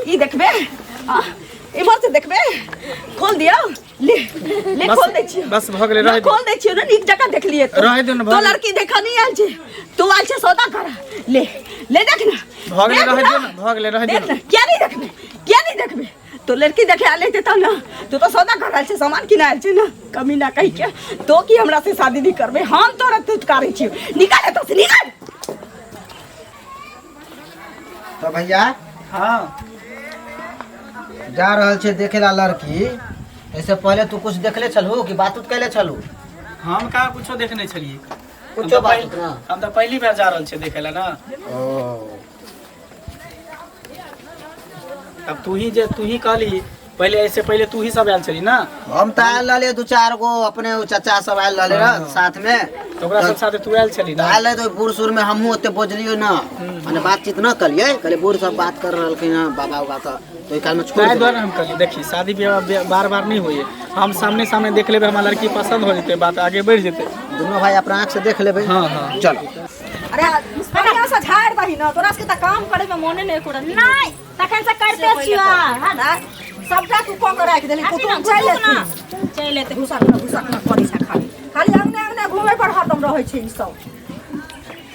ई देखबे आ, इम्हर से देखबे खोल दियौ ले ले बस- खोल दै छियौ बस भऽ गेलै, ना, रहै दियौ। खोल दै छियौ ने नीक जकाँ देखलियै तो। रहै दियौ ने, भऽ तो गेलै। लड़की देखऽ नहि आयल छै तू आयल छै सौदा कर ले ले देख ना भऽ गेलै, देख रहै ना। दियौ ने, भऽ गेलै, रहै दियौ देख ने। ना किया नहीं देखबे किया नहीं देखबे तो लड़की देखे आयल हेतै तब ने तू तो सौदा कर रहल छै सामान किना आयल छै ने कमी ना कहि के तो की हमरा से शादी नहीं करबे हम तोरा तुतकारै छियौ निकाल एतऽ से निकाल तो भैया हाँ जा रहल छै देखे ला लड़की ऐसे पहले तू कुछ देखले छलहु कि बात उत कैले छलहु हम कहाँ कुछो देखने छलियै हम कुछो तऽ बात पहिल- उत ना हम तऽ पहिली बेर जा रहल छियै देखै लए ना ओ अब तू ही जे तू ही कहली पहले ऐसे पहले तू ही सब आयल छली ना हम तऽ आयल रहलियै दू चार गो अपने उ चाचा सब आयल रहले रह साथ में तऽ ओकरा सब साथे तू आयल छली तऽ ना आयल रहै तऽ ओहि बूढ़ सूढ़ में हमहूँ ओते बजलियै ना मने बातचीत न कलियै कहलियै बूढ़ सब बात कर रहलखिन हँ बाबा उबा तऽ ओहि काल में छोड़ ताहि देलियै। दुआरे हम कहलियै देखी शादी विवाह बार बार नहीं होइए हम सामने सामने देख लेबै हमरा लड़की पसंद हो जेतै बात आगे बढ़ि जेतै दुनू भाई अपना आँख से देख लेबै हाँ हाँ चलो अरे बढ़िया से झाड़ि दही ने तोरा सबके तऽ काम करे में मोने नहि एको रत्ती नहि तखन से करिते छियो हाँ ना सबटा तू कऽ के राखि देली कुटुम चलि एथिन चलि एतै घुसा घुसा करै छै खाली खाली अंगने अंगने घूमे पर हरदम रहै छै ई सब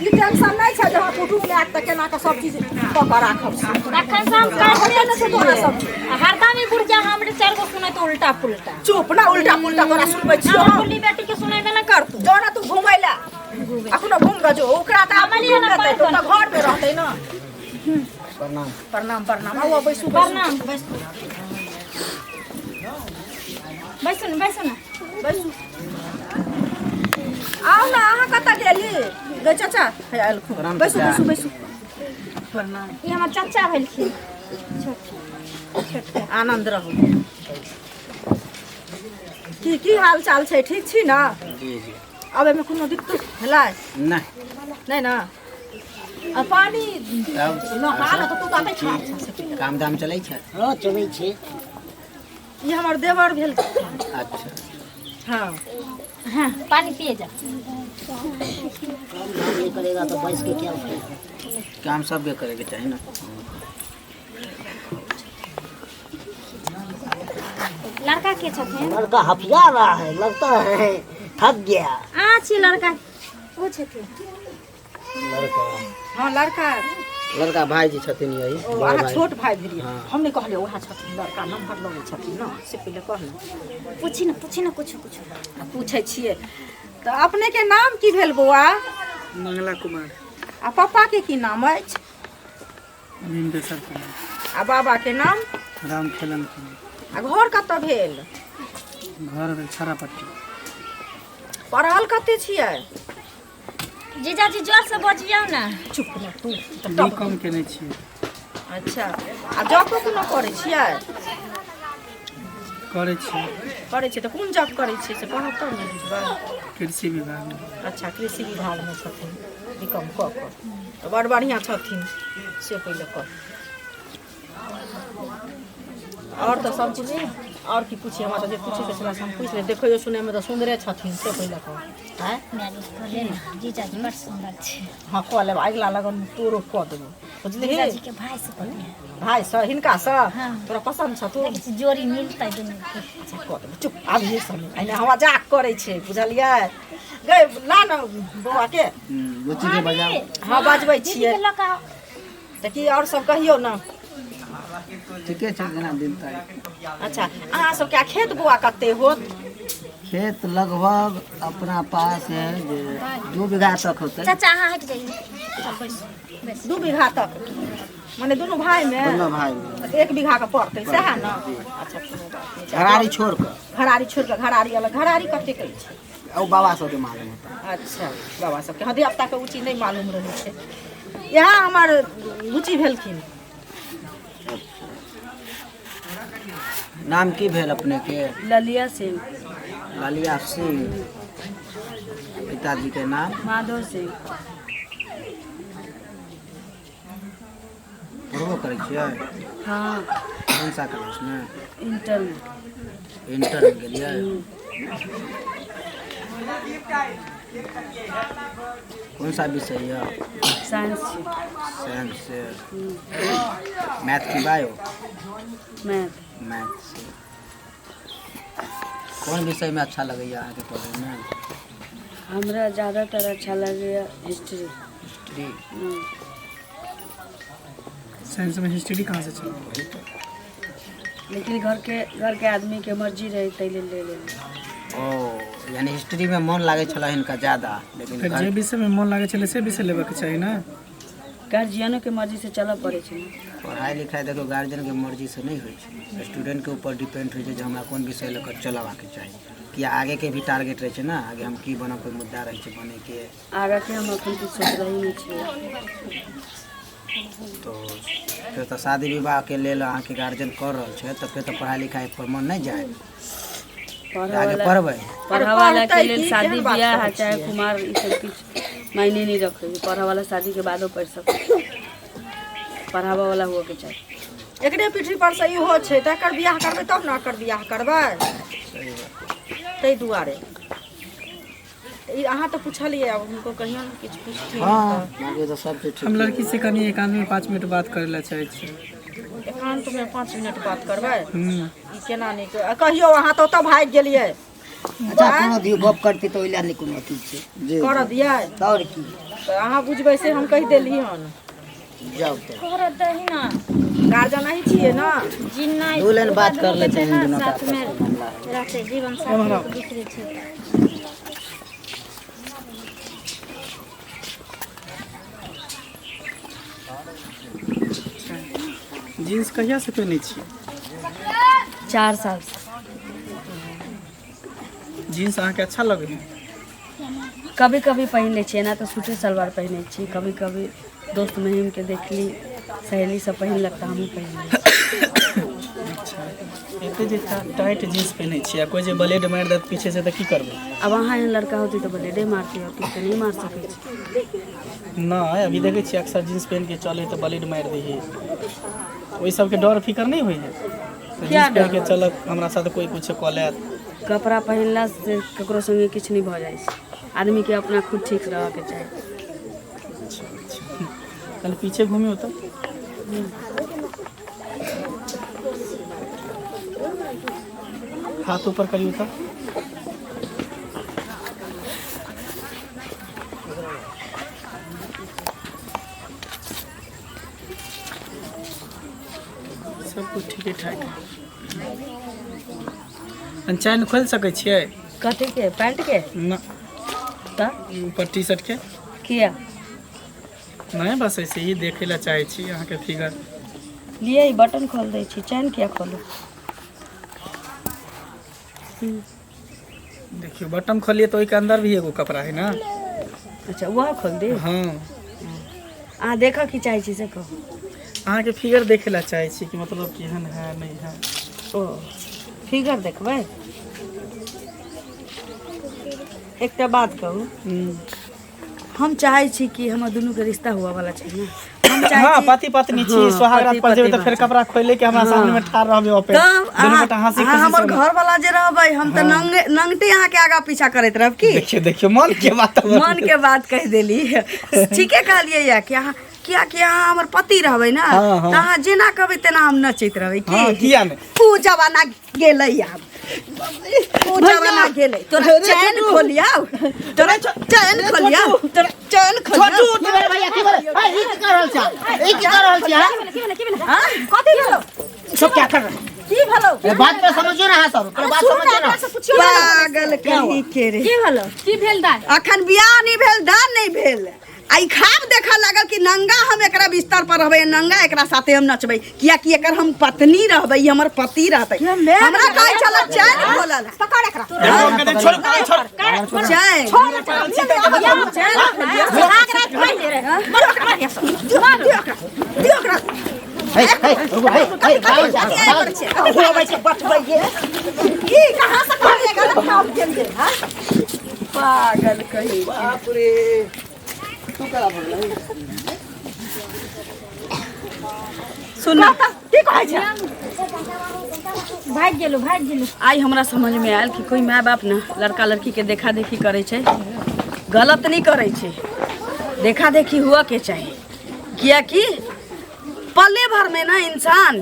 ई टेंशन नहि छै जे हँ कुटुम आयत तऽ केना कऽ सब चीज कऽ के राखब से तखन से हम होइए नहि छै तोरा सब आ हरदम ई बुढ़िया हमरे चारि गो सुनैत उल्टा पुल्टा चुप ना उल्टा पुल्टा तोरा सुनबै छियौ हमर बुढ़ी बेटी के सुनेबे ने करतौ जो ना तू घुमै लए अखनो घूम गऽ जो ओकरा तऽ आब अमलिया ना घूम लेतै तऽ ओ तऽ घरमे रहतै ना प्रणाम प्रणाम प्रणाम आउ आउ, बैसू बैसू प्रणाम बैसू बैसू ने बैसू ने बैसू आउ ने अहाँ कतऽ गेली गै चाचा हे आयल खूब प्रणाम बैसू चाचा। बैसू बैसू ई हमर चाचा भेलखिन छोट आनन्द रहू की की हाल चाल छै ठीक छी ने जी जी आब एहिमे कोनो दिक्कत भेलै नहि नहि ने आ पानी तब नहा ने तऽ तू तऽ आबै छह काम धाम चलै छै हँ चलै छै ई हमर देवर भेल अच्छा हाँ हाँ पानी पिए जा काम धाम नहीं करेगा तो बैस के क्या फायदा काम सबके करैके चाही ने लड़का के छथिन लड़का हफिया रहा है लगता है थक गया आ छी लड़का ओ छथिन लड़का हाँ लड़का लड़का भाईजी छथिन यही ओ बड़ अहाँ भाई छोट भाई भेलियै हाँ। हम नहि कहलियै उएह छथिन लड़का नम्बर लगै छथिन ने से पहिले कहलहुँ पूछी ना पूछी ना कुछ कुछ आ पूछै छियै तऽ अपनेके नाम की भेल बौआ मंगला कुमार आ पप्पाके की नाम अछि भीमकेश्वर कुमार आ बाबाके नाम राम खेलन कुमार आ घर कतऽ भेल घर भेल छारापट्टी पढ़ल कते छियै जीजाजी जोर से बजियौ ना चुप ना तू बी कॉम केने छियै अच्छा आ जॉबो कोनो करै छियै करै छियै करै छियै तऽ कोन जॉब करै छियै से कहब तब ने बुझबै कृषि विभागमे अच्छा कृषि विभागमे छथिन बी कॉम कऽ कऽ तऽ बड़ बढ़िआँ छथिन से पहिले कह आओर तऽ सब किछु आओर की पूछी हमरा तऽ जे पूछैके छलै से हम पूछि लेब देखैयो सुनैमे तऽ सुन्दरे छथिन से पहिले कहू आँय मैरिज कऽ ले ने जीजाजी बड़ सुन्दर छै हँ कऽ लेब अगिला लगनमे तोरो कऽ देबौ बुझलिही जीजाजी के भाय से कऽ ले भाय सँ हिनकासँ हँ। तोरा पसन्द छौ तू देखै छी जोड़ी मिलतै दुनू के अच्छा कऽ देबै चुप आब समय एहिना हमरा जाक करै छै बुझलियै गै ला ने बौआके बुच्ची के बजाउ हँ बजबै दीदी छियै के लऽ कऽ आउ। तऽ की आओर सब कहियौ ने ठीके छै जेना दिन तारीख अच्छा अहाँ सबके आ खेत बौआ कते होत खेत लगभग अपना पास है जे 2 बीघा तक होतै चाचा अहाँ हटि जाइए चल बैसू बैसू 2 बीघा तक मने दुनू भाई मे दुनू भाई मे। 1 बीघा के पड़तै सएह ने अच्छा कोनो बात नहि छै। घरारी छोड़ कऽ घरारी छोड़ि कऽ घरारी अलग घरारी कते के छै ओ बाबा सबके मालूम होता अच्छा बाबा सबके हँ धियापुताके ओ चीज नहि मालूम रहै छै इएह हमर बुची भेलखिन नाम की भेल अपने के ललिया सिंह लालिया सिंह पिताजी के नाम माधव सिंह पढ़बो करै छियै हाँ कोन सा क्लासमे इंटर में इंटर में गेलियै कोन सा विषय यऽ साइंस छी साइंस से मैथ की बायो मैथ। मैथ से। कोन विषयमे अच्छा लगैए अहाँके पढ़ैमे? हमरा ज़्यादातर अच्छा लगैए हिस्ट्री। हिस्ट्री। साइंस में हिस्ट्री कहाँ से चल? लेकिन घर के आदमी के मर्जी रहे तै लेल ले लेली। ओ, यानी हिस्ट्रीमे मोन लागै छलै हिनका ज्यादा, लेकिन फेर जे विषयमे मोन लागै छलै से विषय लेबऽके चाही ने। गार्जियनो के मर्जी से चलऽ पड़ै छै ने। पढ़ाइ लिखाइ देखियौ, गार्जियनके मर्जीसँ नहि होइ छै, स्टूडेंटके ऊपर डिपेंड होइ छै जे हमरा कोन विषय लऽ कऽ चलबाके चाही, किया आगेके भी टारगेट रहै छै ने, आगे हम की बनब, कोइ मुद्दा रहै छै बनैके। आगाँ के हम अखन किछु सोचले ही नहि छियै। तो फेर तऽ शादी विवाहके लेल अहाँके गार्जियन कर रहल छै, तऽ फेर तऽ पढ़ाइ लिखाइ पर मन नहि जाय? पढ़ऽ आगे वाला पढ़बै। पढ़ऽ वाला के पढ़तै लेल की? शादी केहन बात बियाह करै चाहे छियै? कुमार, ई सब किछु मायने नहि रखै छै। पढ़ऽ वाला शादी के बादो पढ़ि सकै छै, पढ़ाबऽ वाला हुअ के चाही। एकरे पीठी पर से इहो छै तऽ एकर बियाह करबै तब ने एकर बियाह करबै। सही बात। ताहि दुआरे ई अहाँ तऽ पुछलियै, आब हुनको कहियौ ने किछु पुछथिन। हँ, बाकी तऽ सब चीज ठीक। हम लड़की से कनि एकांत में 5 मिनट बात करे ला चाहै छी। तऽ एकान्तमे 5 मिनट बात करबै? हम्म। ई केना नीक आ कहियौ, अहाँ तऽ ओतऽ भागि गेलियै। अच्छा, कोनो दियौ, गप करतै तऽ ओहि लए नहि कोनो अथी छै। जी। करऽ दियै? तऽ आओर की? तऽ अहाँ बुझबै से हम कहि देली हन। जाउ तऽ। करऽ दही ना। गार्जियन अहीं छियै ने? जी नहि। दू लाइन बात कर लेते हैं, दुनू के साथ में आपस में मामला है। रहते, जीवन साथी बिखरे छै। जीन्स कहिया से पहिनै छियै? 4 साल से। जीन्स अहाँके अच्छा लगै है? कभी कभी पहिन लै छियै, एना तऽ सूटे सलवार पहिनै छी। कभी कभी दोस्त महीमके देखली, सहेली सब पहिनलक तऽ हमहूँ पहिन लै छी। अच्छा, एते जे टाइट जीन्स पहिनै छियै आ कोइ जे ब्लेड मारि देत पीछे से तऽ की करबै? आब अहाँ एहन लड़का होती तऽ ब्लेडे मारती, आओर किछु तऽ नहि मार सकै छी। नहि, अभी देखै छियै अक्सर जीन्स पहिन के चले तऽ ब्लेड मारि दै है, ओहि सबके डर फिकर नहि होइ है तऽ? क्या जीन्स पहिन के डर? चलत, हमरा साथ कोइ कुछ कऽ लेत। कपड़ा पहिनला से ककरो संगे किछु नहि भऽ जाइ छै, आदमीके अपना खुद ठीक रहऽके चाही। अच्छा, कल पीछे घूमी तऽ। हाथ ऊपर करियौ तऽ। सब कुछ ठीके ठाक है। चैन खोलि सकै छियै? कथीके, पैंटके? ना। तऽ? ऊपर टी शर्ट के। किया? नहि, बस ऐसे ही देखै लए चाहै छी अहाँके फिगर। लिए, ई बटन खोल दै छी, चैन किया खोलू? देखियौ, बटन खोलिए तऽ ओहिके अंदर भी एगो कपड़ा है ना। अच्छा, वह खोल दी? हाँ। अहाँ देखऽ की चाहै छी से कहू। अहाँके फिगर देखै लए चाहै छी कि मतलब केहन है, नहि है। ओ, फिगर देखबै। एकटा बात कहू? हम चाहै छी कि हमर दुनूके रिश्ता हुअ वाला छै ने, हम चाहै हाँ छी पति पत्नी छी। हाँ, सुहागरात पति पर जेबै तऽ पत्नी। फेर कपड़ा खोले के हमरा सामने में ठाढ़ रहबै ओपे तब दुनू अहाँ गोटा हंसी अहाँ खुशी हमर से। घर वाला जे रहबै, हम तऽ नंगे नंगटे अहाँके आगा पीछा करैत रहब की? देखियौ, देखियौ, मन के बात। मन के बात कहि देली। ठीके कहलियै या कि अहाँ, कियाकि अहाँ हमर पति रहबै ने। हाँ, हाँ। तऽ अहाँ जेना कहबै तेना हम नचैत रहबै की? हाँ, किया नहि? ऊ जमाना गेलै, आब ऊ जमाना गेलै। तोरा चैन खोलिया, तोरा चैन खोलिया, तोरा चैन खोलिया। की भेलै भैया, की भेलै? ए, ई की कर रहल छै? ई की कर रहल छी, हाँ? हाँ? कथी भेलौ? सब क्या कर रहे हैं? की भेलौ? अरे, बात पे समझियो ना, हाँ सब पहले बात समझियो ना। पागल कहीं के रे। की भेलो, की भेल दाय? अखन बियाह नहि भेल, दान नहि भेल, आ ई खाब देखऽ लागल कि नंगा हम एकरा बिस्तर पर रहबै, नंगा एकरा साथे हम नचबै, कियाकि एकर हम पत्नी रहबै, ई हमर पति रहतै। हमरा कहै छल चैन खोलल। पकड़ एकरा। छोड़, छोड़। चैन चैन। सुहाग रात पहिले रहे। मर ओकरा, मर। दियौ ओकरा। हे हे रुको, हे हे, भागो जा, भागो। ई कहाँ से कहलियै गलत काम केलियै, हाँ? पागल कहीं। बाप रे, तू करा भगलै? सुन। की कहै छै? भागि गेलू, भागि गेलू। आइ हमरा समझमे आयल कि कोइ माय बाप ने लड़का लड़कीके देखा देखी करै छै, गलत नहि करै छै। देखा देखी हुअके चाही, कियाकि पले भरमे ने इंसान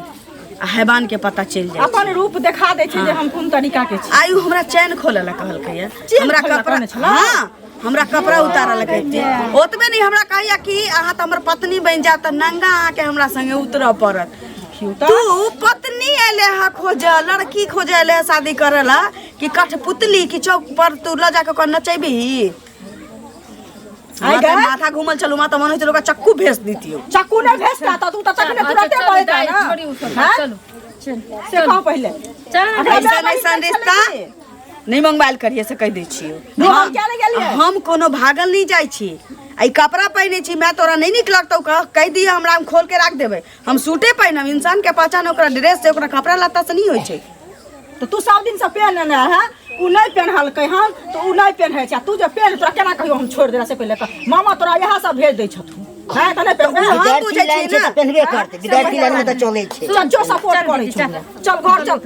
आ हैवान के पता चलि जाइ छै। अपन रूप देखा दै छै जे हम कोन तरीका के छी। आइ उ हमरा चैन खोले ला कहलकै ये। चैन हमरा खोलै ला कपड़ा कहने छलौ? हाँ, हमरा कपड़ा उतारऽ ला कहै। ओतबे नहि, हमरा कहैया कि अहाँ तऽ हमर पत्नी बनि जायब तऽ नंगा अहाँके हमरा संगे उतरऽ पड़त। तू पत्नी एले हा खोजऽ, लड़की खोजऽ एले हा शादी करे ला कि कठपुतली कि चौक पर तू लऽ जाके ओकरा नचेबही? आइ हमरा तऽ गए? माथा घूमल छलू, माँ तऽ मन होइ छल ओकरा चक्कू भेज दितियौ। चक्कू नहि भेजता तऽ तू तऽ तखने तुरते चलू बजता दाइ, ना। छोड़ी उ सब, हाँ? चलू से कहू पहिले। चल ना। हमरा ऐसन बेटा ऐसन बहिन रिश्ता छलै नहि मंगवायल करिए से कहि दै छियौ। की? हम किया नहि गेलियै? हम कोनो भागल नहि जाइ छी। आ ई कपड़ा पहिने छी मैं, तोरा नहि नीक लगतौ कहि दिअ हमरा, हम खोल के राख देबै, हम सूटे पहिनब। इंसान के पहचान ओकरा ड्रेस से, ओकरा कपड़ा लत्ता से नहि होइ छै। तऽ तू सब दिन से पेहनने है, उ नहि पेन्हलकै हन तऽ उ नहि पेन्है छै। आ तू जे पेन्ह, तोरा केना कहियो हम छोड़ि देला से पहिले कह। मामा तोरा इएह सब भेज दै छथुन हैं तऽ नहि पेन्हबै? हम विद्यार्थी बुझै लाइन छियै छै ना। तऽ पेन्हबे करतै, विद्यार्थी लाइन मे तऽ चलै छै। चल जो, सपोर्ट करै छौ। चल घर चल।